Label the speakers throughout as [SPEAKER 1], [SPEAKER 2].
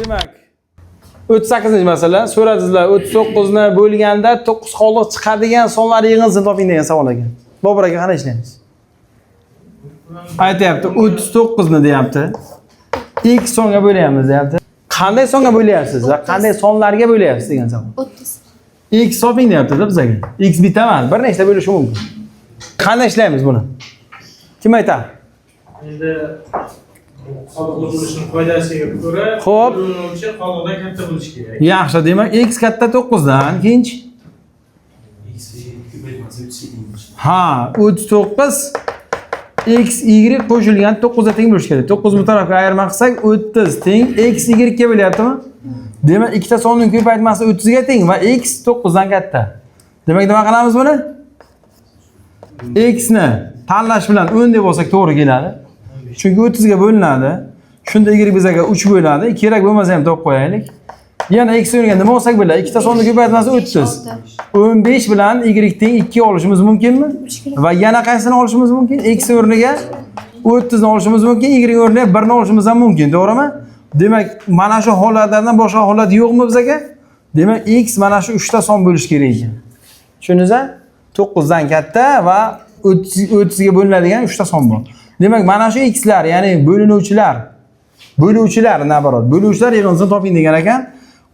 [SPEAKER 1] Demak, 38-masala. So'radingizlar, 39 ni bo'lganda 9 qoldiq chiqadigan sonlar yig'indisini toping degan savol ekan. Bobur aka, qanday ishlaymiz? Aytyapti, 39 ni deyapti. X songa bo'lyapmiz deyapti. Qanday songa bo'lyapsiz va qanday sonlarga bo'lyapsiz degan savol.
[SPEAKER 2] 30.
[SPEAKER 1] X toping deyapti-da bizga. X bitta emas, bir nechta bo'lishi mumkin. Qanday ishlaymiz buni? Kim aytadi?
[SPEAKER 3] Endi bu qoldiq bo'lishning qoidasiga ko'ra,
[SPEAKER 1] Xo'p.
[SPEAKER 3] bo'linuvchi qoldiqdan katta bo'lishi kerak.
[SPEAKER 1] Yaxshi, demak x katta 9 dan, keyinchi?
[SPEAKER 4] X ko'paytmasi 37.
[SPEAKER 1] Ha, 39 x y qo'shilgan 9 ga teng bo'lishi kerak. 9 bu tarafga ayirma qilsak 30 teng x y ga bo'lyaptimi? Demak, ikkita sonning ko'paytmasi 30 ga teng va x 9 dan katta. Demak, nima qilamiz buni? X ni tanlash bilan 10 deb olsak to'g'ri keladi. Chunki 30 ga bo'linadi. Shunda y bizga 3 bo'ladi. Kerak bo'lmasa ham topib qo'yaylik. Yana x o'rniga nima olsak bo'ladi? Ikkita sonni ko'paytmasi 30. 15 bilan y teng 2 olishimiz mumkinmi? Va yana qaysini olishimiz mumkin? X o'rniga 30 ni olishimiz mumkin, y o'rniga 1 ni olishimiz ham mumkin, to'g'rimi? Demak, mana shu holatlardan boshqa holat yo'qmi bizga? Demak, x mana shu 3 ta son bo'lishi kerak ekan. Tushundingizmi? 9 dan katta va 30 ga bo'linadigan 3 ta son bor. Demak, mana shu xlar, ya'ni bo'linuvchilar, bo'luvchilar наоборот, bo'luvchilar yig'indisini toping degan ekan.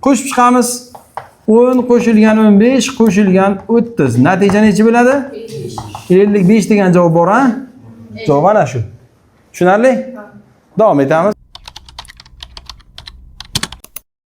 [SPEAKER 1] Qo'shib chiqamiz. 10 qo'shilgan 15 qo'shilgan 30. Natija necha bo'ladi? 55 degan javob bor, ha? Javob ana shu. Tushunarli? Davom etamiz.